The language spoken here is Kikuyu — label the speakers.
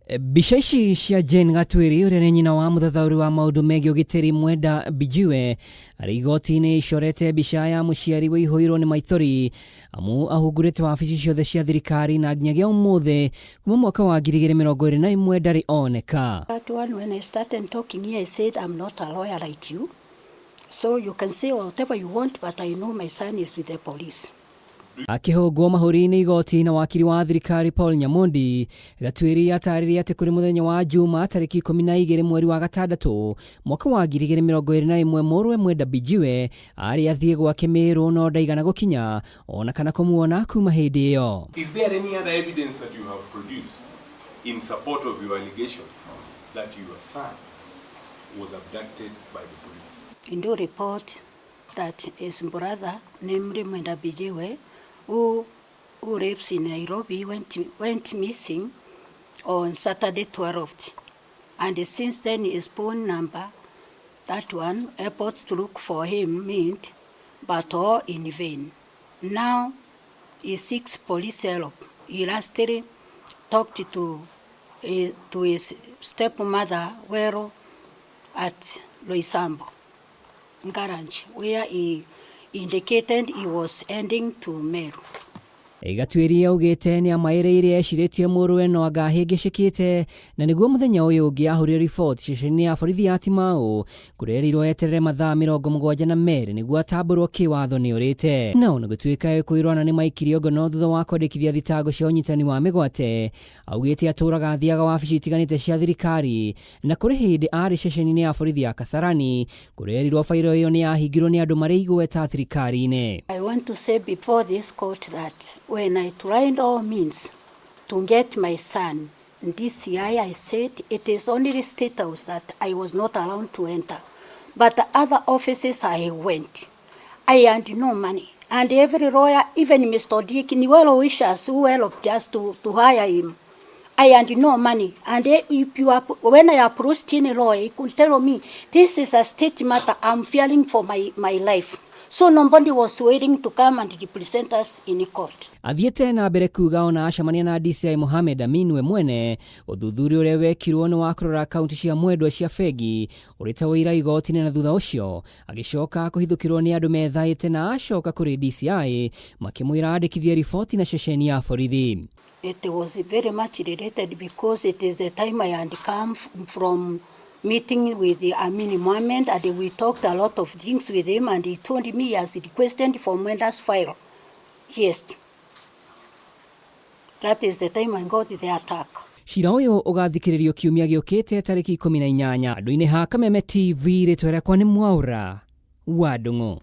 Speaker 1: Mbica ici cia Jane Gatwiri, ũrĩa nĩ nyina wa mũthathaũri wa maũndũ megiĩ ũgitĩri Mwenda Mbijiwe, arĩ igoti-inĩ icorete mbica ya mũciari wĩihũirwo nĩ maithori amu ahungurĩte wabici ciothe cia thirikari na nginyagia ũmũthĩ kuma mwaka wa 2021 ndarĩ oneka.
Speaker 2: That one, when I started talking here, I said, "I'm not a lawyer like you. So you can say whatever you want, but I know my son is with the police."
Speaker 1: Akĩhũngwo mahũri-inĩ igoti na wakiri wa thirikari Paul Nyamundi, Gatuĩri atarĩria atĩ kũrĩ mũthenya wa Juma tarĩki 12 mweri wa gatandatũ mwaka wa 2021, mũrũwe Mwenda Mbijiwe arĩ athiĩ gwake Mĩrũ no ndaigana gũkinya ona kana kũmuona kuma hĩndĩ ĩyo.
Speaker 3: Is there any other evidence that you have produced in support of your allegation that your son was abducted by the police?
Speaker 2: In do report that his brother, namely Mwenda Mbijiwe, who lives in Nairobi, went missing on Saturday 12th. And since then his phone number, that one, efforts to look for him meant, but all in vain. Now he seeks police help. He lastly talked to his stepmother, Wero, at Roysambu Garage, where he indicated he was heading to Meru.
Speaker 1: Gatuĩri augĩte nĩ amaĩrĩire ecirĩtie mũrũwe no anga ahĩngĩcĩkĩte na nĩguo mũthenya ũyũ ũngĩ ahũrire riboti ceceni ya borithi ya Timau kũrĩa erirwo eterere mathaa 72 nĩguo atambũrwo kĩwatho nĩ ũrĩte. Na ona gũtuĩka kwĩrwana nĩ maikirio ngono thutha wa kwandĩkithia thitango cia ũnyitani wa mĩgwate, augĩte atũraga athiaga wabici itiganĩte cia thirikari na kũrĩ hĩndĩ arĩ ceceni-inĩ ya borithi ya Kasarani kũrĩa erirwo bairo ĩyo nĩ yahingirwo nĩ andũ marĩ igweta thirikari-inĩ.
Speaker 2: I want to say before this court that when I tried all means to get my son in DCI, I said it is only State House that I was not allowed to enter. But the other offices I went, I had no money. And every lawyer, even Mr. Dick, ni well wishers who helped us to hire him. I had no money. And if you are, when I approached any lawyer, he could tell me, "This is a state matter, I'm fearing for my life." So nobody was waiting to come and represent us in court.
Speaker 1: Athiĩte na mbere kuga ona acemania na DCI Mohamed Amin we mwene, ũthuthuria ũrĩa wekirwo nĩ wa kũrora akaunti cia Mwendwa cia bengi ũrĩ ta ũira igoti-inĩ, na thutha ũcio agĩcoka kũhithũkĩrwo nĩ andũ methaĩte na acoka kũrĩ DCI makĩmwĩra andĩkithie riboti na ceceni ya borithi.
Speaker 2: It was very much related because it is the time I had come from meeting with the Amin Mohammed, and we talked a lot of things with him, and he told me he has requested for Mwenda's file. Yes. That is the time I got the attack.
Speaker 1: Cira ũyũ ũgathikĩrĩrio kiumia gĩũkĩte tarĩki 18. Andũ-inĩ ha Kameme TV, rĩtwa rĩakwa nĩ Mwaũra wa Ndung'u.